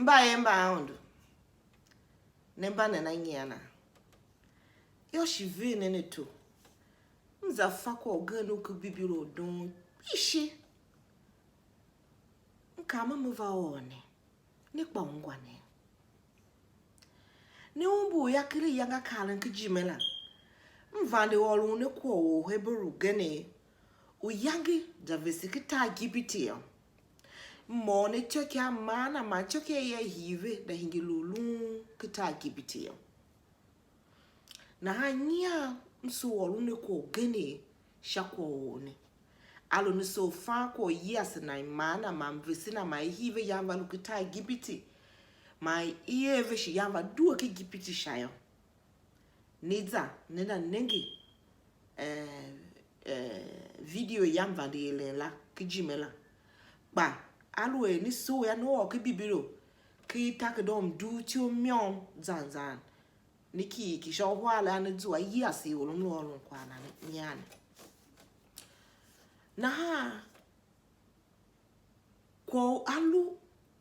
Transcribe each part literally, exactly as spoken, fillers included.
Mbayev mba Aôndo, ne mba nena nyian a? Yô, shi ver nen ato. M za fa kwagh ugen u ken Bibilo u doon kpishi. M kaa mer me va ôr ne, ne kpa ungwa ne. Ne umbur yô, ken ayange a kaaren ken ijime la, m vande ôron ne kwagh u Orheberu ugen, uyange za vese ken tar Igipiti yô. M ôr ne ityôkyaa man a man ityôkyaa ia hii ve da hingir lu u lun ken tar Igipiti yô. Nahan nyian m soo ôron ne kwagh ugen sha kwagh u or ne. A lu ne soo fan kwagh u yase nan man a man vese na man i hii ve yan va lu ken tar Igipiti, man i er ve shi yan va due ken Igipiti sha yô. Ne za ne na nenge, eh, eh, video yam vande eren la ken ijime la. Kpa aluer ne soo yô, ne ôr ken Bibilo, ken takerada u mdugh ityough môm zan zan, ne kighir ki sha uhar la, ne zua yase ior m lu ôron kwagh na ne nyian ne. Nahan kwagh u a lu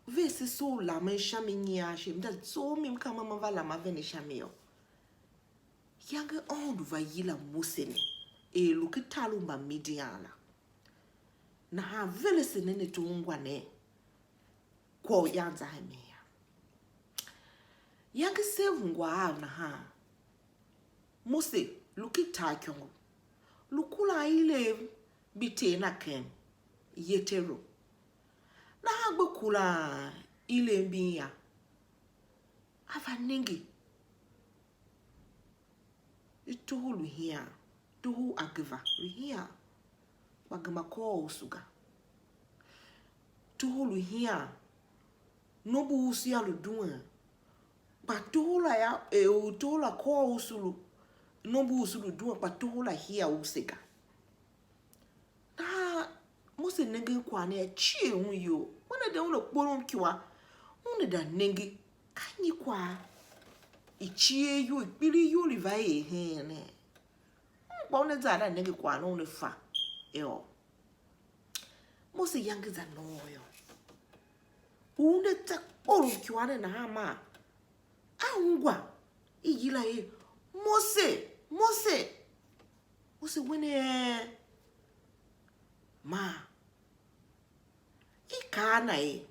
vese se u lamen sha mi nyian shi, m da zough mi, m ka ma ma va lam a vene sha mi yô. Iyange Aôndo va yila Mose ne, er lu ken tar u Mbamidian la. Nahan ver ase nen ato ungwa ne, kwagh u yan za hemen yô. Iyange sev ungwa av nahan, Mose lu ken tar ikôngo, lu kuran ilev mbi ter na ken Yetero. Nahan gbe kuran ilev mbin yô, a va nenge, i toho lu hian, toho ageva lu hian, kpa gema kôr usu ga. Toho lu hian, nombo usu yô lu duen, kpa toho la yô, e, u toho la kôr usu lu, nombo usu lu duen, kpa toho la hia use ga. Nahan Mose nengen kwagh ne, a cie un iyol. Una de una kporom ikua, una da nenge, ka nyi kwagh i cie iyol, i kpiligh iyol i va er heen ne? Un kpa una za a da nenge kwagh ne, una fa yô. Mose yange za nôô yô, u una za kporom ikua ne nahan maa a ungwa, i yila er: Mose, Mose. Mose we ne ee? Maa i kaa a na er: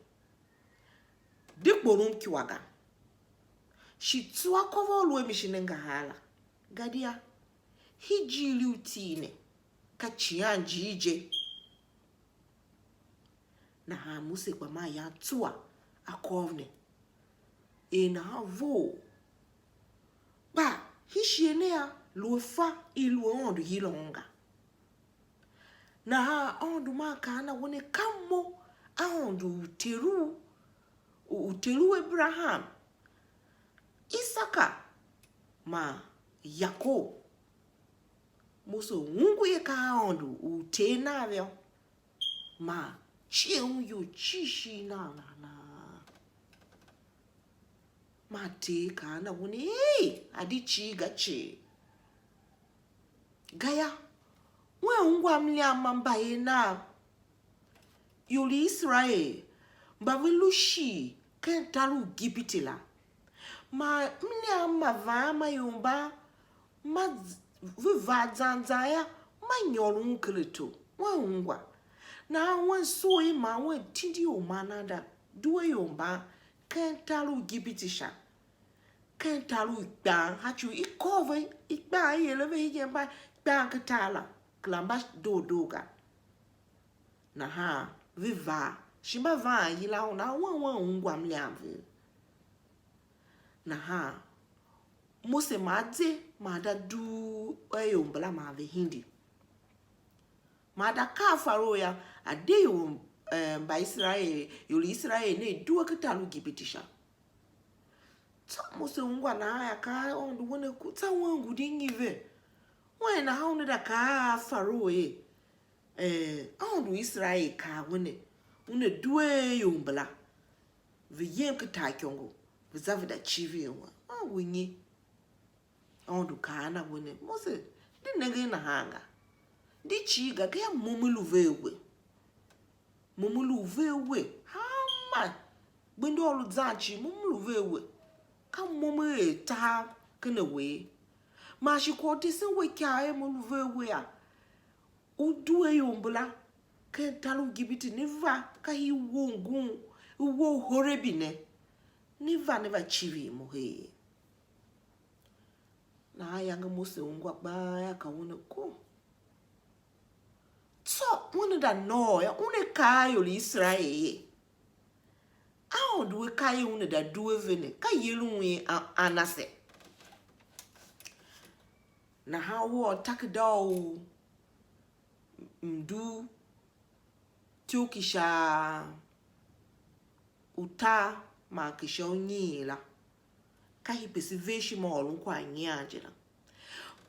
De kporom ikua ga, shi tsuwa kôvough lu a mi shin angahar la, gadia hijir u iti ne ka icighanjiir je. Nahan Mose gba maa yan tsua akôv ne, er nahan vough. Kpa hii shighe ne yô, lu a fa i lu a Aôndo yila un ga. Nahan Aôndo maa kaa a na we ne, ka mo Aôndo u ter u, u, u ter u Abraham, Isaka man Yakob. Mose ungwa ye ka Aôndo u ter nav yô, man cie un iyol cii shin nan nan nan. Man Ter kaa a na we ne, ei, a di cii ga cii. Gayô, wea ungwa mliam ma mbayev nav, ior i Iserael mba ve lu shighe ken tar u Igipiti la. Man mliam ma van ma ior mban ma z-, ve va zan zan yô, ma nyôron ker ato, wea ungwa. Nahan wea sugh i man wea tindi u man a da due ior mban ken tar u Igipiti sha, ken tar u ikpan, ha ci u i kôr ve ikpan, i er ve hegen mba ikpan ken tar la, kera mba doo doo ga. Nahan ve va, shi mba van yila un, nahan wea, wea ungwa mliam ve. Nahan Mose ma a ze, ma a da dugh a ior mbala, ma ve hidi. Ma a da kaa a Farao yô, a de ior, eh, mba Iserael, ior i Iserael ne, i due ken tar u Igipiti sha. Tsô Mose ungwa nahan, a kaa a Aôndo we ne, ku tsô wea ngu di nyi ve? Wea nahan una da kaa a Farao er, eh, Aôndo u Iserael kaa we ne, una due a ior mbala, ve yem ken tar ikôngo, ve za ve da civir wen. A ngu nyi? Aôndo kaa a na we ne, Mose, di nengen nahan ga, di cii ga, gayô, mo me lu ve a we. Mo me lu ve a we, hanma Gbenda u lu zan cii, mo m lu ve a we. Ka mo me er tahav ken a we. Man shi kwagh u tesen we ikyav er mo lu ve a we a, u due ior mbala ken tar u Igipiti, ne va ka i wou ngun, i wou Horebi ne, ne va, ne va civir mo her. Nahan yange Mose ungwa gbaan, a kaa un a ko. Tsô una da nôô yô, una kaa a ior i Iserael er: Aôndo a ka er una da due ve ne, ka yer u un a, a na se? Nahan wea takerada u mdu ityough ki sha utar man ki sha unyiin la, ka hii pese ver ishima ôron kwagh nyian je la.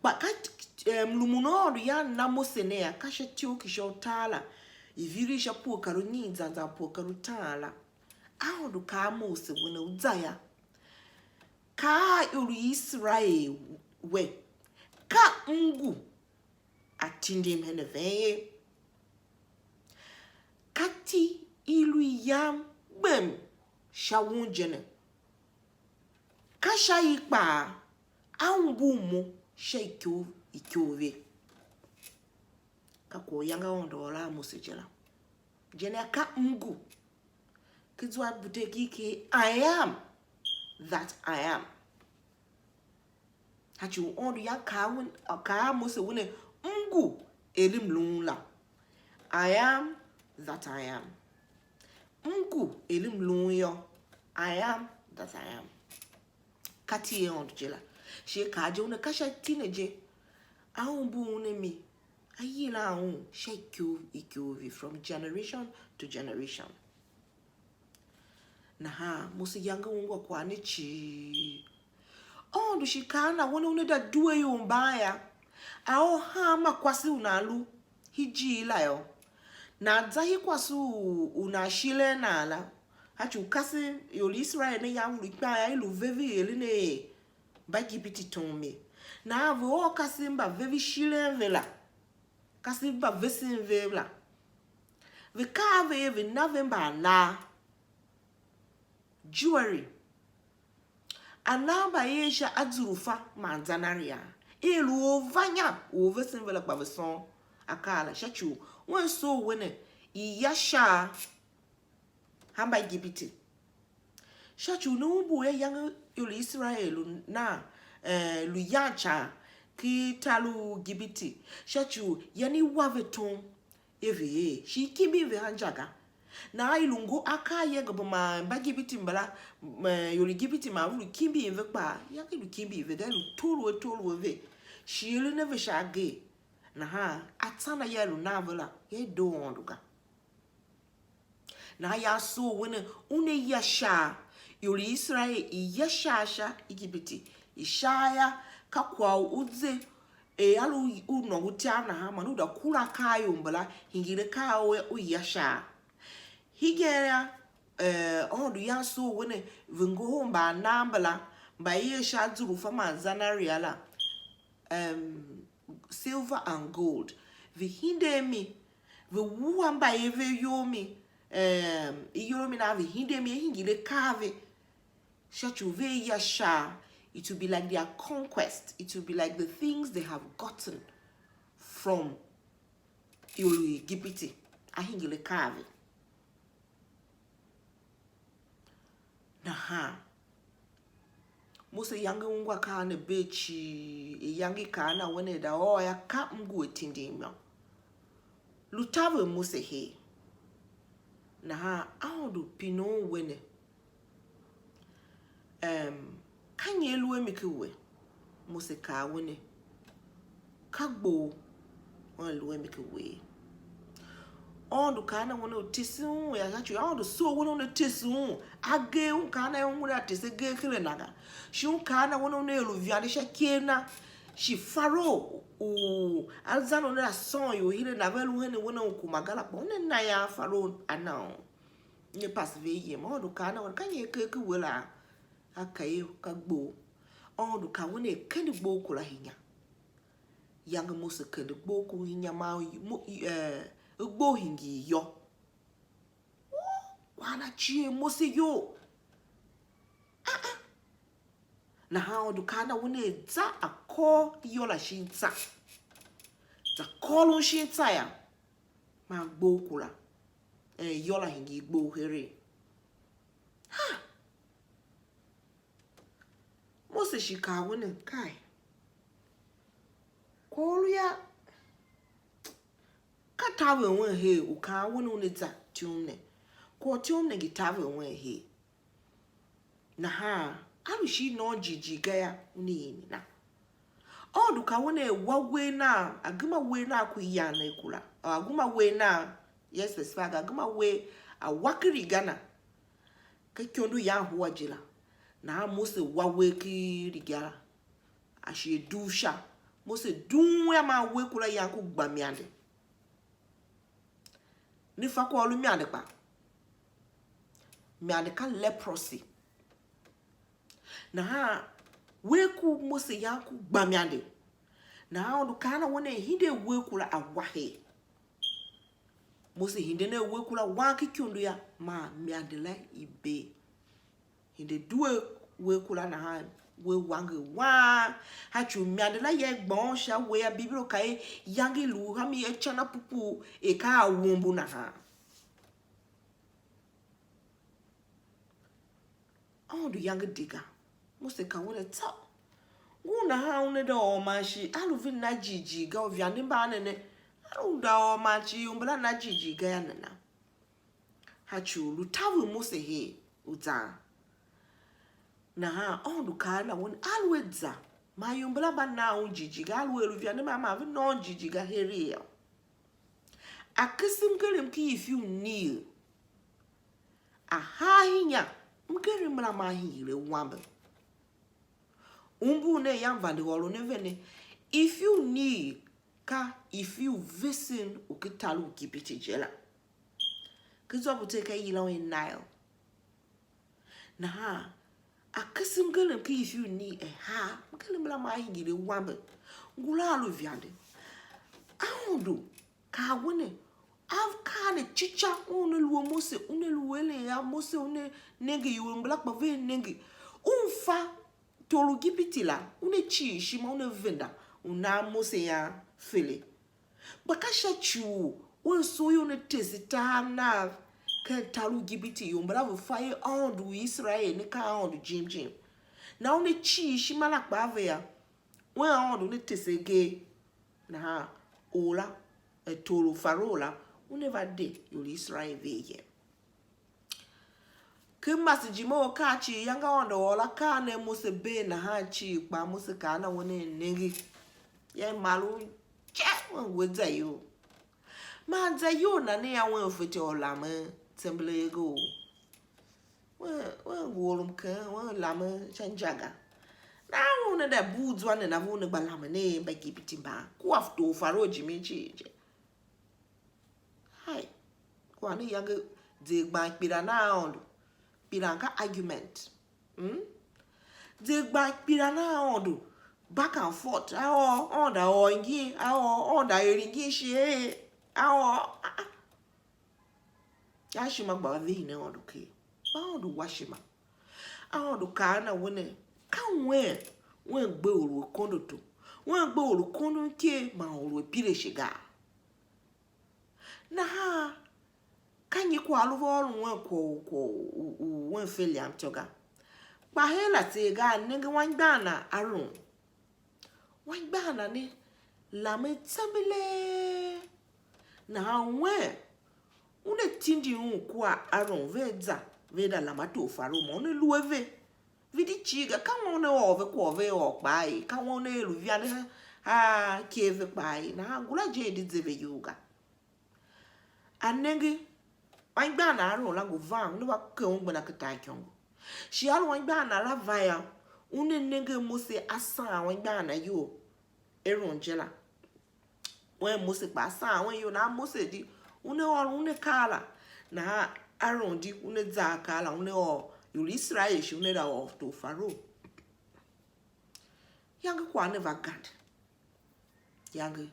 Kpa ka, em, lumun Aôndo yan na Mose ne a, ka sha ityough ki sha utar la, i virin sha pue kar unyiin zan zan pue kar utaan la. Aôndo kaa a Mose, we ne u za yô, kaa a ior i Iserael we, ka m ngu a tindim hen a ven ye. Ka iti i lu yam gbem sha un je ne. Ka sha i kpaa, a umbur mo sha ikov ikov ye. Ka kwagh u yange Aôndo ôr a Mose je la. Je ne a ka m ngu. Ki zua bute ki ki, I am that I am. Hachi u Aôndo yan kaa un, kaa a Mose un ne, m ngu er m lun la. I am that I am. M ngu er m lun yô. I am that I am. Ka iti i Aôndo je la. Shi a kaa je un ne, ka sha iti ne je, a umbur un a mi, a yilan un sha ikov ikov, from generation to generation. Nahan Mose yange ungwa kwagh ne cii. Aôndo shi kaa na un ne, una da due ior mban yô, a or hanma kwase u nan lu hijir la yô, nan za hi kwase u, u nan shiren nan la. Hachi u kasen ior i Iserael ne yan lu ikpan yô, i lu veve eren er Mbaigipiti tom ye. Nahan ve or kasev mba ve ve shiren ve la, kasev mba vesen ve la, ve kaa a ve er ve na ve mbaanar, jewelry, a na mbayev sha azurfa man zanaria, i lu orvannya u vesen ve la, kpa ve sôn akaa la sha ci u un soo we ne, i ya sha a Mbaigipiti. Sha ci u ne umbur ayange ior i Iserael lu nan, eh, lu yan ican ken tar u Igipiti, sha ci u yan i wa ve tom, i ve er, shi i kimbin ve anjaa ga. Nahan i lu ngu akaa yegebe man Mbaigipiti mbala, m-, eh, ior i Igipiti man ve lu kimbin ve kpaa, yange i lu kimbin ve ga, i lu torough torough ve, shi i eren ve sha agee. Nahan atsan a ya i lu nan ve la, ya i doo Aôndo ga. Nahan ya soo we ne, una ya sha, ior i Iserael i ya sha sha Igipiti, i sha ya, ka kwagh u ze, er a lu u nôngo tar nahan, man u da kura akaa a ior mbala, hingir akaa a u ya sha. Hegen ya, eh, Aôndo yan soo we ne, ve ngohol mbaanar mbala, mba i er sha azurfa man zanaria la, em, silver and gold, ve hinde a mi, ve wua mbayev a iyol mi, em, iyol mi na ve hinde a mi, a hingir akaa a ve, sha ci u vea ya sha, it will be like their conquest, it will be like the things they have gotten from ior i Igipiti, a hingir akaa a ve. Nahan Mose yange ungwa akaa ne bee cii, i yange i kaa na we ne, da ôô ya ka m ngu a tindim yô. Lu taver Mose her. Nahan Aôndo pine un we ne, em, ka nyi a lu a mi ki we? Mose kaa we ne, ka gbou, un lu a mi ki we. Aôndo kaa na we ne u tese un ya sha ci u Aôndo soo we ne una tese un. Agee un kaa na un una tese agee ken a na ga. Shi un kaa na we ne una er u vande sha ikev na. Shi Farao u a zan u ne a sôn ior hire na, ve lu hen we ne u kuma ga la, kpa una na ian Farao a na un. Ne pase ve iyem. Aôndo kaa na we ne, ka nyi a ker ki we la? A kaa er ka gbou. Aôndo kaa we ne, kende gbou kura hinya. Yange Mose kende gbou ku hinya, man mo, eh, gbou hingir yô. Kwagh na cie Mose iyol. Nahan Aôndo kaa na un er: Za a kôr iyô la shin tsa. Za kôron shin tsa yô, man gbo u kura. Eh, iyô la hingir gbo u heregh. Ha! Mose shi kaa un er: Kai, kwagh u lu yô, ka taver wen her u kaan wen una za ityom ne. Kwagh u ityom ne ngi taver wen her. Nahan a lu shin nôôn jighjigh ga yô, una ii nena? Aôndo kaa un er: Wa uwegh nan, a gema uwegh nan ku iyan ne kura, a gema uwegh nan, yes, specific, a gema uwegh, a wa ken riga na, ka ikondo yan hua je la. Nahan Mose wa uwegh ken riga la, a shi a dugh sha. Mose dughun yô, man uwegh kura yan ku gba imande. Ne fa kwagh u lu imande kpa? Imande ka leprosy. Nahan uwegh ku Mose yan ku gba imande. Nahan Aôndo kaa na un er: Hide uwegh kura a wa her. Mose hide ne uwegh kura wan ken ikondo yô, man imande la i bee. Hide due uwegh kura nahan, uwegh wanger waan, ha ci u imande la ya i gbôghon sha uwegh yô, Bibilo kaa er iyange i lu ha mi a ican a pupuu er ka a wumbu nahan. Aôndo yange di ga. Mose kaa un er: Tsô, ngun nahan una de ôr man shi a lu ve na jighjigh ga, uivande mba a ne ne, a lu una de ôr man shi ior mbala na jighjigh ga yô, nana? Ha ci u lu taver Mose her u zan. Nahan Aôndo kaa na un: Aluer za, man ior mbala mba nan un jighjigh ga, aluer lu ivande mba man ve na un jighjigh ga heregh yô, a kese mngerem ken ifi unii, a haa inya, mngerem mbala maa hingir awambe. Umbur nen yam vande ôron a ve ne, ifi unii ka ifi u vesen u ken tar u Igipiti je la. Ken zwa bu tser ka i yilan er Nile. Nahan a kese mngerem ken ifi unii, a haa, mngerem mbala maa hingir awambe, ngula a lu ivande. Aôndo kaa un er, a kaa ne cica, una lu a Mose, una lu eren a Mose, una nenge ior mbala kpa vea nenge. Un fa tor u Igipiti la, una cir ishima, una venda u nan Mose ian fele. Kpa ka sha ci u una sugh ior una tese tar nav ken tar u Igipiti, ior mbala ve fa er Aôndo u Iserael ne ka Aôndo jim jim. Nahan una cir ishima la kpaa ve yô, un Aôndo una tese agee. Nahan or la, eh, tor u Farao la, una va de ior i Iserael vev ye. Ken masejime u akaa cii, iyange Aôndo ôr akaa ne a Mose bee nahan cii kpaa, Mose kaa na un er: Nenge, ya i mar u ce, wen ngu a za iyol. Man za iyol na ne yô, wen fetyô u lamen tsembelegh ou? Wen, wen ngu or mkeen, wen lamen sha inja ga. Nahan un ne da bugh zwa ne na, ve una gba lamen a Mbaigipiti mban, kua tor u Farao jimin cii je. Hai, kwagh ne yange, zer gban kpiran a Aôndo. Kpiran ka argument. Mm? Zer gban kpiran a Aôndo. Back and forth. A ôô, Aôndo a ôô ngin, a ôô, Aôndo a er ngin shi, ee, a ôô, ah, ah. A shima gba va vihin Aôndo ker. Kpa Aôndo wa shima. Aôndo kaa na un er: Ka wen, wen gbe or u a kondo to. Wen gbe or u kondon ker man or u a pire shi gaa? Nahan ka nyi kwagh lu va ôron wen kwagh u, kwagh u, u wen fe liam ityô ga? Kpa her la tseegh ga, a nenge anmgbian na Aron. Anmgbian na ne lamen tsembelee. Nahan wen una tindi un kua Aron, vea za, vea da lam a tor u Farao, ma una lu a ve. Vidi cii ga, ka wen una ôr ve kwagh vea ôr kpaa ye, ka wen una er uivande a ker ve kpaa ye, nahan ngula je i di ze ve iyol ga. A nenge, anmgbian na Aron la ngu van, una va ker un gbenda ken taaikôngo. Shi a lu anmgbian na la va yô, una nenge a Mose a saan anmgbian na iyol, Aron je la. Wen Mose kpaa a saan un iyol, nahan Mose di, una ôr un akaa la, nahan Aron di, una za akaa la, una ôr ior i Iserael shi una da ôr tor u Farao. Yange kwagh ne va gande. Yange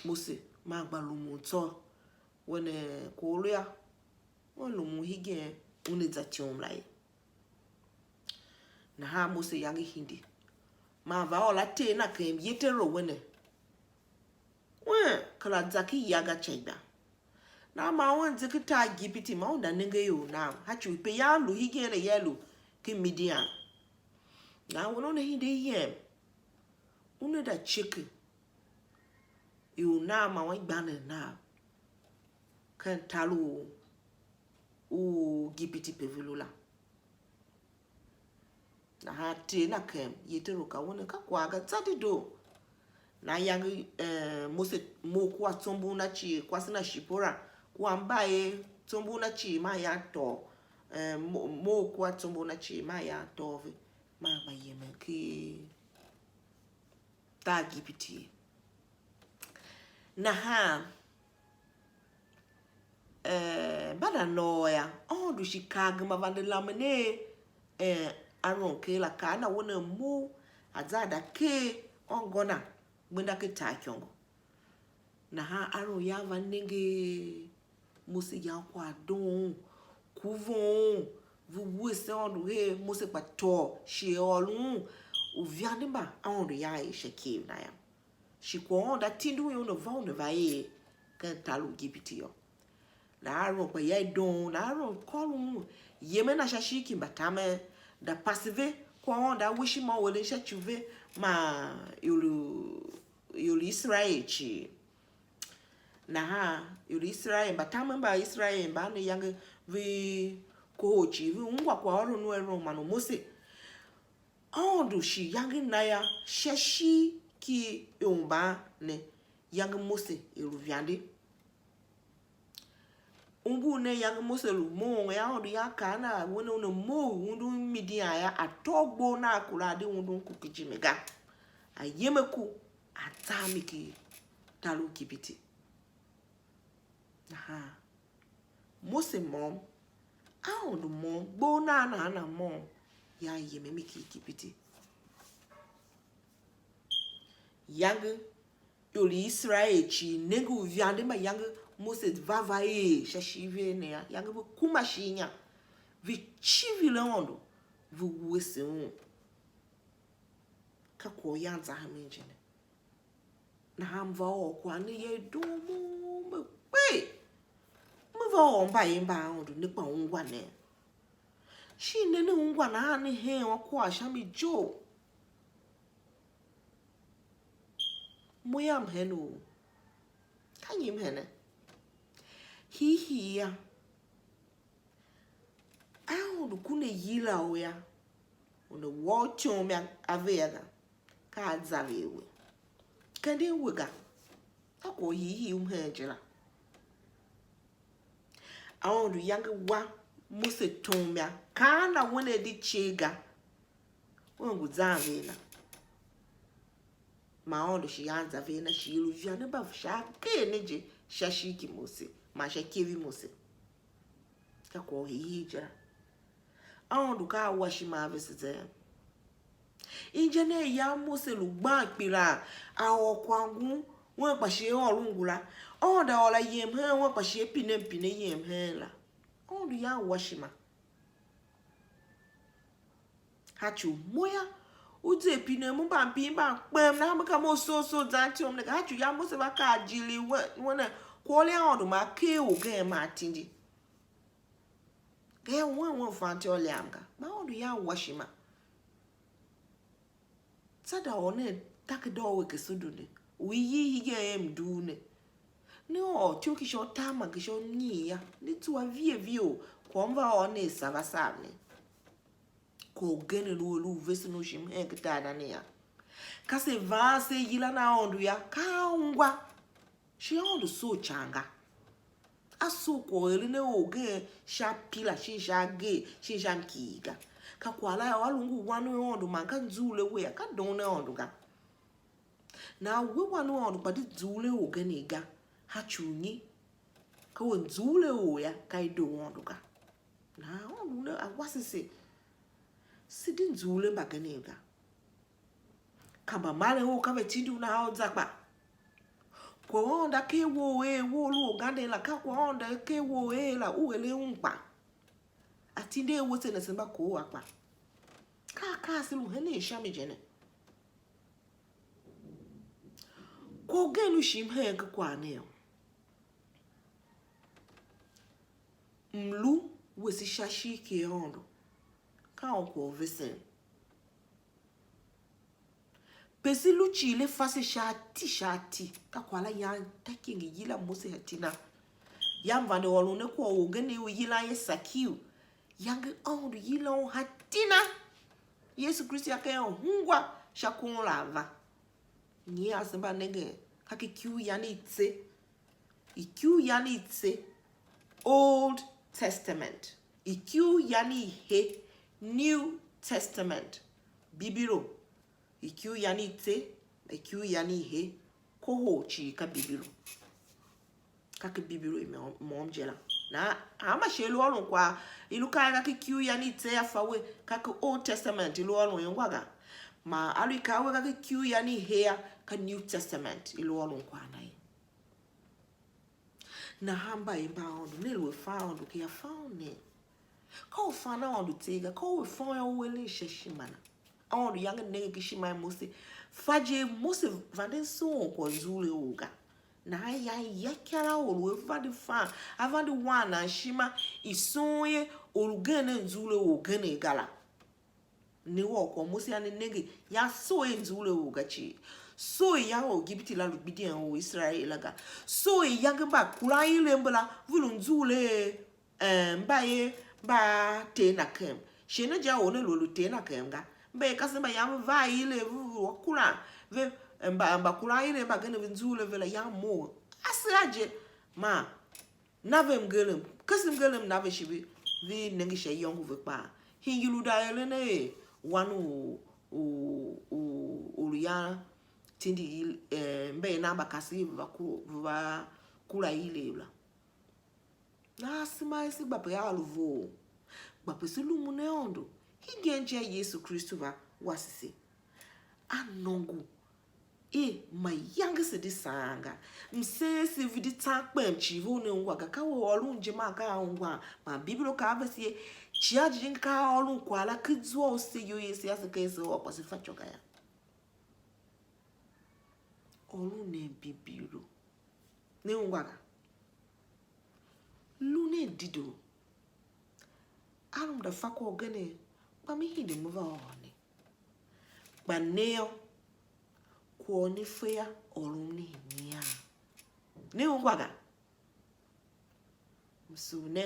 Mose maa gba rumun tsô, wen, eh, kwagh u lu yô, wen rumun hegen una za ityom la ye. Nahan Mose yange hide, man va ôr a ter na ken Yetero we ne. Wen kera za ki ya ga ca ga. Nahan man wen ze ki tar Igipiti, man unda nenge ior nav, ha ci u ipe yan lu hegen ne ya lu ki Midian. Nahan wen una hide yem, una da ceke ior nav man anmgbianev nav ken tar u, u Igipiti pe ve lu la. Nahan ter na kem Yetero ka wen ka kwagh ga za dedoo. Na yange, eh, Mose mough kua tsombor na cii, kwase na Shipora, kua mbayev tsombor na cii, man ya tôô, eh, mo- mough kua tsombor na cii, man ya tôô ve, man gba yemen ken tar Igipiti ye. Nahan, eh, mba na nôô yô, Aôndo shi kaa gema vande lamen a, eh, Aron ker la, kaa na wen a mough, a za a da ker ôngô na gbenda ken taaikôngo. Nahan Aron ya va nenge Mose yan kwagh doon, kuvoon, ve wuese Aôndo her, Mose kpa tôô shighe ôron u vande mba Aôndo ya er sha ikev na yô. Shi kwagh u Aôndo a tindi un yô, una va una va er ken tar u Igipiti yô. Na Aron kpa ya i doon, na Aron kôr un, yemen a sha ishigh ki mbatamen, da pase ve, kwagh u Aôndo a we ishima u eren sha ci u ve man ior u, ior u Iserael cii. Nahan ior u Iserael, mbatamen mba Iserael mba ne yange ve kohol cii, ve ungwa kwaghôron u Aron man u Mose. Aôndo shi yange na yô, sha ishigh ki ior mban ne, yange Mose er u vande. Umbur nen yange Mose lu mough yô, Aôndo ya kaa na wen una mough u undun Midian yô, a tôô gbo na a kura a de undun ku kijime ga. A yem a ku, a za a mi ki tar u Igipiti. Nahan Mose môm, Aôndo môm, gbo na nahan a môm, ya a yem a mi ki Igipiti. Yange ior i Iserael cii nenge u vande mayange Mose va va er sha ishigh vev ne yô, yange ve kuma shin inya, ve civir Aôndo, ve wuese un. Ka kwagh u yan za hemen je ne. Nahan m va ôr kwagh ne ya i doon mo me kpee. Me va ôr mbayev mba Aôndo ne kpa ungwa ne. Shin ne ne ungwa nahan ne heen kwagh sha mi je-o? Mo yam hen u ka nyi m hene? Hiihii yô, Aôndo ku ne yila u yô, u ne wa u ityom a vea ga, ka a za ve a we. Kenden we ga, ka kwagh u hiihii u m hen je la. Aôndo yange wa Mose tom yô, kaan a wen a di cii ga, wen ngu zan ve a na. Man Aôndo shi yanza ve a na, shi i lu vande mba sha agee ne je, sha ishigh ki Mose, man sha ikev i Mose. Ka kwagh u hiihii je la. Aôndo ka a wa ishima a vese zee. Inja ne ya Mose lu gban kpiran, a ôr kwagh ngun, wen kpa shi a ôr ungula. Aôndo a ôr a yem hen wen kpa shi a pine mpine yem hen la. Aôndo ya a wa ishima. Ha ci u mo yô, u ze pine mo mban pin mban kpem, nahan me ka mo soo soo zan ityom ne ga. Ha ci u ya Mose va kaa jili we, we ne, kwagh u le Aôndo ma a ker ugen ma a tindi. Gayô, wen wen fatyô u liam ga, kpa Aôndo ya a wa ishima. Tsô da ôr nen takerada u Ekesodo ne, u i yir hegen er mdughun ne. Ne ôr ityou ki sha utar man ki sha unyiin yô, ne zua vie vie u kwagh m va ôr ne a sava sav ne. Kwagh ugen u a lu u vesen u shim hen ken tar na ne yô. Ka se vaan se yila na Aôndo yô, ka a ungwa. Shi Aôndo soo ican ga. A soo kwagh u eren a orgen sha pila, shin sha agee, shin sha mkighir ga. Ka kwagh la yô, a lu ngu wan u Aôndo man ka nzughul a we yô, ka doon a Aôndo ga. Nahan we wan u Aôndo kpa di nzughul a orgen ga. Ha ci u nyi? Ka we nzughul a or yô, ka i doo Aôndo ga. Nahan Aôndo ne a wase se, se di nzughul a mbagenev ga. Ka mbamaren ou ka ve tindi u nahan u za kpa. Kwagh u Aôndo a ker wou er wou lu organden la, ka kwagh u Aôndo a ker wou er la, u eren un kpa. A tindi a we se ne se mba kor a kpa. Ka a A se lu henen sha mi je ne. Kwagh ugen u shim hen ken kwagh ne yô, mlu wese sha ishigh ki Aôndo, ka un kwagh u vesen. Pe se lu cii le fa se sha ati sha ati, ka kwagh la yan taki ngi yila Mose ha iti na. Yan vande ôron ne kwagh u orgen u yilan ye Sakiu, yange Aôndo yilan u ha iti na. Yesu Kristu ya ken ungwa sha kon la a va. Nyi ase mba nengen, ka ki kiu yan i tse. Ikiu yan i tse, Old Testament. Ikiu yan i he, New Testament. Bibilo. Ikiu yan i tse, ikiu yan i he, kohol cii ka Bibilo. Ka ki Bibilo i môm, môm je la. Na, hanma shi i lu ôron kwagh, i lu kaa ka ki kiu yan i tse a fa we, ka ki Old Testament i lu ôron ungwa ga. Ma a lu i kaa we ka ki kiu yan i he a, ka New Testament i lu ôron kwagh na ye. Nahan mba i mba Aôndo, ne lu a fa Aôndo, ki a fa u ne. Ka u fan Aôndo tseegh ga, ka u fan yô, u eren sha ishima na. Aôndo yange nenge ken ishima i Mose. Fa je Mose vande mson kwagh nzughul a or ga. Nahan yan ya ikyav a or u a vande fan, a vande wan nan ishima i son ye, or ugen ne nzughul a orgen ga la. Ne wôr kwagh u Mose a ne nenge, ya soo er nzughul a or ga cii. Soo er yange Origipiti la lu gbidyen u Iserael la ga. Soo er yange mbakuranilev mbala ve lu nzughul a, eh, mba ye mba Ter Nakem. Shi ne je a or ne lu a lu Ter Nakem ga. Mba ye kasev mba yange ve va ilev ve lu a kuran ve, eh, mba, mbakuranilev mbagenev ve nzughul a ve la yange mough. Ase a je. Man na ve mngerem, kese mngerem na ve shi ve, ve nenge sha iyôngo ve kpaa. Hingir u da eren er wan u, u, u, u lu yan tindi i, eh, mba i nan mbakasev ve va ku-, ve va kura ilev la. Nahan asema ase gba pe a lu vough, gba pe se lumun Aôndo, hingen je a Yesu Kristu va wase se. A nôngo er mayange se di saan ga. Msen se vidi tsan kpem cii ve u ne ungwa ga, ka u ôron je man ka a ungwan. Man Bibilo kaa a vese ye, Icighan Jijingi ka a ôron kwagh la ken zwa u se iyol yase yase ken se ôr, kpa se fatyô ga yô. Ôron nen Bibilo. Ne ungwa ga. Lu nen dedoo. A lu m da fa kwagh ugen, kpa me hide me va ôr ne. Kpa ne yô, kwagh u ne fe yô, ôron nen nyian. Ne ungwa ga? Msugh ne,